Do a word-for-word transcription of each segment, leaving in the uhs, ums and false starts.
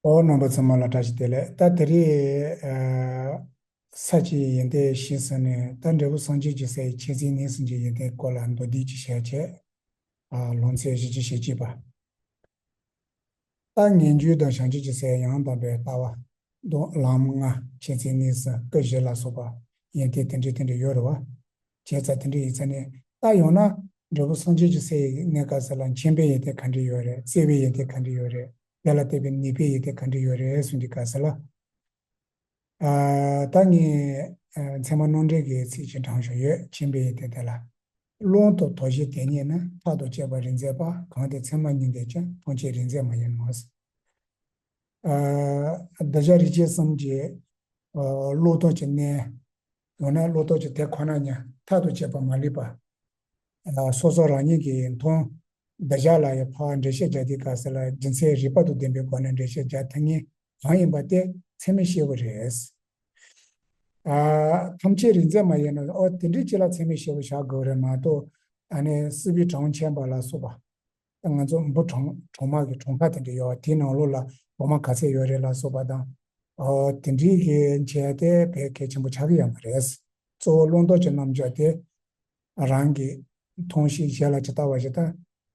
ཨོ། རྣམ་པ་ཚང་མ་ལ་བཀྲ་ཤིས་བདེ་ལེགས། ད་དེ་རིང་ཨ་ས་བཅད་ཡོན་ཏན་བཞི་ཟེར་ནས། ད་འབྲས་བུ་སངས་རྒྱས་ཀྱི་སའི་མཁྱེན་བརྩེ་ནུས་གསུམ་གྱི་ཡོན་ཏན་སྐོར་ལ་མདོར་བསྡུས་ཅིག་བཤད་བྱས། ཨ་ལུང་ཚན་བཞི་བཅུ་ཞེ་གཅིག་པ། ད་ངེས་འབྱུང་དང་བྱང་ཆུབ་ཀྱི་སའི་ཡང་དག་པའི་ལྟ་བ། མདོ་ལམ་ལྔ་མཁྱེན་བརྩེ་ནུས་གསུམ་སྐུ་བཞི་ལ་སོགས་པ་ཡོན་ཏན་དེ་འདྲ་དེ་འདྲ་ཡོད་རེད་བ། བྱས་ཙང་དེ་འདྲ་ཡིན་ཙང་ནས། ད་ཡང་ན་འབྲས་བུ་སངས་རྒྱས་ཀྱི་སའི་གནས་སྐབས་སུ་ལ་མཁྱེན་པའི་ཡོན་ཏན་ག་འདྲ་ཡོད་རེད། བརྩེ་བའི་ཡོན་ཏན་ག་འདྲ་ཡོད་རེད། དེ་ལ་བརྟེན་པའི་ནུས་པའི་ཡོན་ཏན་ག་འདྲ་ཡོད་རེད་གསུངས་དུས་སྐབས་སུ་ལ། ཨ་ད་ངས་ཨ་ཚད་མ་རྣམ་འགྲེལ་གྱི་ཚིག་ཅིག་དྲངས་བཞག་ཡོད། མཁྱེན་པའི་ཡོན་ཏན་དེ་ལ། ཀློང་དུ་དོར་ཞིང་དེ་རྙེད་ན། ཐག་ཏུ་བཅད་པ་རིག་འཛིན་པ། གང་དེ་ཚད་མར་སྙིང་འདོད་ཀྱང་། ཐམས་ཅད་རིག་འཛིན་མ་ཡིན་ནོ། ཨ་གདུལ་བྱ་རིགས་ཅན་གསུམ་གྱི་ཨ་བློ་ལྡོག་གི་གནས། ཡང་ན་བློ་ལྡོག་གི་དེ་ཁོ་ན་ཉིད་ཐག་ཏུ་བཅད་པ་མ་ལུས་པ། ཨ་སོ་སོ་རང་ཉིད་ཀྱིས་མཐོང་། གདུལ་བྱ་ལ་ཡང་ཕར་འགྲེལ་བཤད་རྒྱག་དུས་སྐབས་སུ་ལ་རྒྱུ་མཚན་རིགས་པ་དང་ལྡན་པའི་སྒོ་ནས་འགྲེལ་བཤད་རྒྱག་ཐུབ་མཁན་གང་ཡིན་པ་དེ་ཚད་མའི་སྐྱེས་བུ་རེད། ཨ་ཐམས་ཅད་རིག་འཛིན་མ་ཡིན་ནོ། ཨོ་དེ་འདྲའི་ཅིག་ལ་ཚད་མའི་སྐྱེས་བུ་བཞག་དགོས་རེད་མ་གཏོགས། ཨ་ནི་སྲིད་པའི་གྲོང་ཁྱེར་པ་ལ་སོགས་པ། ང་ཚོ་འབུ་གྲོང་གྲོང་དམག་གི་གྲོང་ཁ་དེ་འདྲ་ཡོད་པ། དེའི་ནང་ལོགས་ལ་བོགས་མ་ག་ཚད་ཡོད་རེད་ལ་སོགས་པ་དང་། ཨོ་དེ་འདྲའི་གི་བྱས་ཏེ་དཔེ་གལ་ཆེན་པོ་ཆགས་ཀྱི་ཡོད་མ་རེད། གཙོ་བོ་ཀློང་རྟོགས་ཀྱི་རྣམ་འཇོག་དེ། རང་གིས་མཐོང་ཞིང་གཞན་ལ་ཇི་ལྟ་བ་བཞིན་དུ་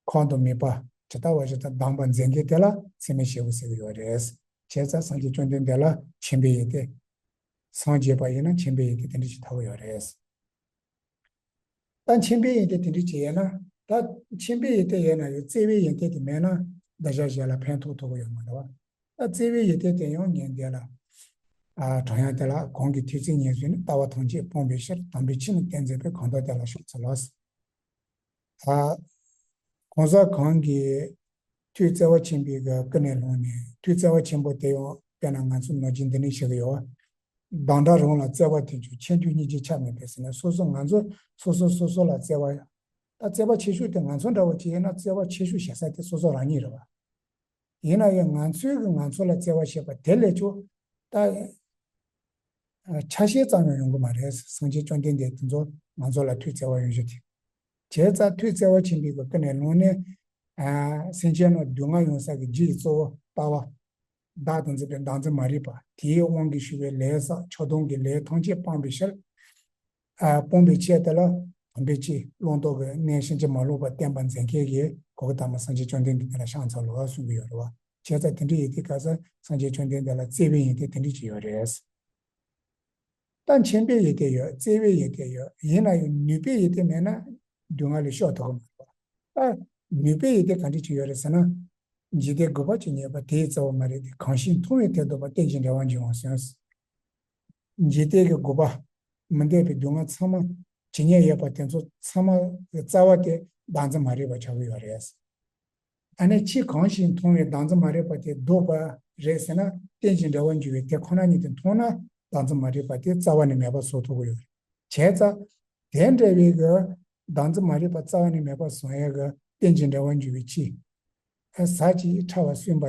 ཁོང་དུ་མེད་པ་ཇི་ལྟ་བ་བཞིན་དུ་གདམས་པར་མཛད་མཁན་དེ་ལ་ཚད་མའི་སྐྱེས་བུ་ཟེར་གྱི་ཡོད་རེད། བྱས་ཙང་སངས་རྒྱས་བཅོམ་ལྡན་འདས་ལ་མཁྱེན་པའི་ཡོན་ཏན། སངས་རྒྱས་པ་ཡིན་ན་མཁྱེན་པའི་ཡོན་ཏན་དེ་འདྲ་ཞིག་ཐོབ་ཀྱི་ཡོད་རེད། ད་མཁྱེན་པའི་ཡོན་ཏན་དེ་འདྲ་ཅིག་ཡོད་ན། ད་མཁྱེན་པའི་ཡོན་ཏན་ཡོད་ན་ཡང་བརྩེ་བའི་ཡོན་ཏན་དེ་མེད་ན་གདུལ་བྱ་གཞན་ལ་ཕན་ཐོགས་ཐུབ་ཀྱི་ཡོད་མ་རེད་བ། ད་བརྩེ་བའི་ཡོན་ཏན་དེ་ཡང་ངས་འདི་ལ་ཨ་དྲངས་ཡང་། དེ་ལ་གང་གིས་ཐོས་བརྩེ་ཉེར་བཟུང་ནས། ལྟ་བ་ཐམས་ཅད་སྤོང་བའི་ཕྱིར། དམ་པའི་ཆོས་ནི་སྟོན་མཛད་པའི། གང་དག་དེ་ལ་ཕྱག་འཚལ་ལོ། ཨ་གང་ཟག་གང་གིས་ཐོས་བརྩེ་བ་ཆེན་པོའི་གི་ཀུན་ནས་བསླངས་ནས། ཐོས་བརྩེ་བ་ཆེན་པོ་དེ་ཡང་དཔེར་ན་ང་ཚོ་ནམ་རྒྱུན་འདི་ནས་བཤད་ཀྱི་ཡོད་བ། སྡང་དགྲ་རང་ལ་བརྩེ་བ་དེ་ཆོས། ཁྱེད་དུ་སྙིང་རྗེ་ཆགས་མེད་པས་ཟེར་ནས། སོ་སོ་ང་ཚོ་སོ་སོ་སོ་སོ་ལ་བརྩེ་བ། ད་བརྩེ་བ་ཆེ་ཤོས་དེ་ང་ཚོ་འདྲ་བོ་ཅིག་ཡིན་ན་བརྩེ་བ་ཆེ་ཤོས་བྱེད་ས་དེ་སོ་སོ་རང་ཉིད་རེད་བ། ཡིན་ན་ཡང་ང་ཚོས་གི་ང་ཚོ་ལ་བརྩེ་བ་བྱེད་པ་དེ་ལས་ཆོ་ད་ཆ་ཤས་ཙམ་ཡང་ཡོང་གི་མ་རེད། སངས་རྒྱས་བཅོམ་ལྡན་འདས་དེ་ཚོ་ང་ཚོ་ལ་ཐོས་བརྩེ་བ་ཡོང་རྒྱུ་དེ། བྱས་ཙང་ཐོས་བརྩེ་བ་ཆེན་པོའི་གི་ཀུན་ནས་བསླངས་ནས། ཨ་སེམས་ཅན་རྣམས་སྡུག་བསྔལ་ཡོང་ས་གི་རྒྱུ་ཡི་གཙོ་བོ་ལྟ་བ། བདག་དང་འཛིན་པའི་བདག་འཛིན་མ་རིག་པ། དེའི་དབང་གིས་ཞུགས་པའི་ལས་བསགས་ཆགས་སྡང་གི་ལས་ཐམས་ཅད་སྤངས་པའི་ཕྱིར། ཨ་སྤོང་བའི་ཆེད་དེ་ལ་དམ་པའི་ཆོས་ཀློང་རྟོགས་ཀྱི་གནས་ཕྱིན་ཅི་མ་ལོག་པ་བསྟན་པར་མཛད་མཁན་གྱི་གོ་དམ་པ་སངས་རྒྱས་བཅོམ་ལྡན་འདས་དེ་ལ་ཕྱག་འཚལ་ལོ་གསུང་གི་ཡོད་རེད་བ། བྱས་ཙང་དེ་འདྲ་ཡིན་དུས་སྐབས་སུ་སངས་རྒྱས་བཅོམ་ལྡན་འདས་ལ་བརྩེ་བའི་ཡོན་ཏན་དེ་འདྲ་ཅིག་ཡོད་རེད། ད་མཁྱེན་པའི་ཡོན་ཏན་ཡོད། བརྩེ་བའི་ཡོན་ཏན་ཡོད། ཡིན་ན་ཡང་ནུས་པའི་ཡོན་ཏན་མེད་ན་སྡུག་བསྔལ་ལས་སྐྱོབ་ཐུབ་ཀྱི་མ་རེད་བ། ད་ནུས་པའི་ཡོན་ཏན་ག་འདྲ་ཅིག་ཡོད་རེད་ཟེར་ན། འཇིག་རྟེན་རྒུད་པ་ཅིག་རྙེད་པ་དེའི་རྩ་བ་མ་རེད་དེ། གང་ཞིག་མཐོང་བས་དེ་ལྡོག་པ། རྟེན་ཅིང་འབྲེལ་བར་འབྱུང་བ་ཟེར། འཇིག་རྟེན་གྱི་རྒུད་པ། མི་འདོད་པའི་སྡུག་བསྔལ་ཚང་མ་ཇི་སྙེད་ཡོད་པ་དེ་ཚོ་ཚང་མ་གི་རྩ་བ་དེ་བདག་འཛིན་མ་རིག་པ་ཆགས་ཀྱི་ཡོད་རེད། ཨ་ནི་ཆོས་གང་ཞིག་མཐོང་བས་བདག་འཛིན་མ་རིག་པ་དེ་ལྡོག་པ་རེད་ཟེར་ན། རྟེན་ཅིང་འབྲེལ་བར་འབྱུང་བས་དེ་ཁོ་ན་ཉིད་དུ་མཐོང་ན་བདག་འཛིན་མ་རིག་པ་དེ་རྩ་བ་ནས་མེད་པ་བཟོ་ཐུབ་ཀྱི་ཡོད་རེད། བྱས་ཙང་དེ་འདྲ་བའི་གི་བདག་འཛིན་མ་རིག་པ་རྩ་བ་ནས་མེད་པ་བཟོ་ཡས་གི་རྟེན་ཅིང་འབྲེལ་བར་འབྱུང་བའི་ཆོས། ཨ་ཟག་བཅས་ཕྲ་བ་སོན་པ་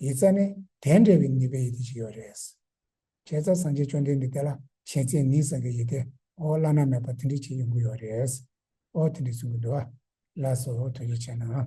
ཡིན་ཙང་ནི་དེ་འདྲ་བའི་ནུས་པའི་ཡོན་ཏན་ཅིག་ཡོད་རེད། བྱས་ཙང་སངས་རྒྱས་བཅོམ་ལྡན་འདས་དེ་ལ་མཁྱེན་བརྩེ་ནུས་གསུམ་གྱི་ཡོན་ཏན་ཨོ་བླ་ན་མེད་པ་དེ་འདྲ་ཅིག་ཡོང་གི་ཡོད་རེད། ཨོ་དེ་འདྲ་གསུང་གི་འདུག་བ། ལགས་སོ། ཐུགས་རྗེ་ཆེ་གནང་།